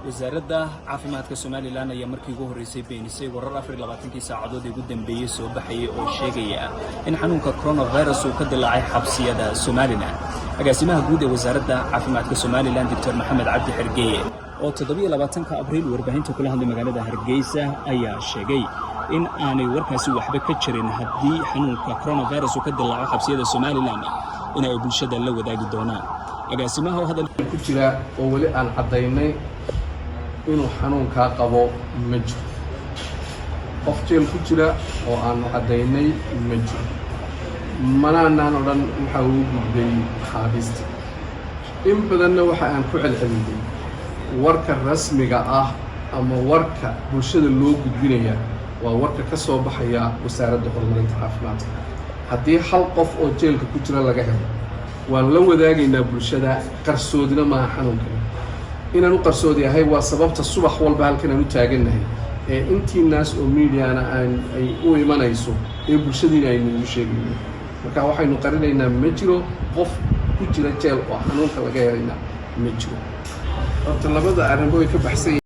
Wasaaradda Caafimaadka Somaliland ayaa markii ugu horreysay beenisay warar 24-kii saacadood ee ugu dambeeyey soo baxayay oo sheegaya in xanuunka coronavirus uu ka dilaacay xabsiyada Somaliland. Agaasimaha guud ee Wasaaradda Caafimaadka Somaliland, Doctor Maxamed Cabdi Xergeeye, oo 27-ka Abriil warbaahinta kula hadlay magaalada Hargeysa, ayaa sheegay in aanay warkaasi waxba ka jirin. Haddii xanuunka coronavirus uu ka dilaaco xabsiyada Somaliland, in ay bulshada la wadaagi doonaan. Agaasimaha oo hadal ku jira oo weli aan caddaynay inuu xanuunkaa qabo ma jiro. Qof jeel ku jira oo aanu caddaynay ma jiro. Manaanaan odhan waxa uu gudbay maxaabiista. In badanna waxa aan ku celcelinay, warka rasmiga ah ama warka bulshada loo gudbinaya waa warka ka soo baxaya Wasaaradda Horumarinta Caafimaadka. Haddii hal qof oo jeelka ku jira laga helo, waan la wadaagaynaa bulshada. Qarsoodina maaha xanuunkan. Inaan u qarsood yahay waa sababta subax walba halkan aan u taagannahay ee intiinaas oo mediana aan ay u imanayso ee bulshadiina aynu ugu sheegayno. Marka waxaynu qarinaynaa ma jiro. Qof ku jira jeel oo xanuunka laga helayna ma jiro. Horta labada arrinba way ka baxsan.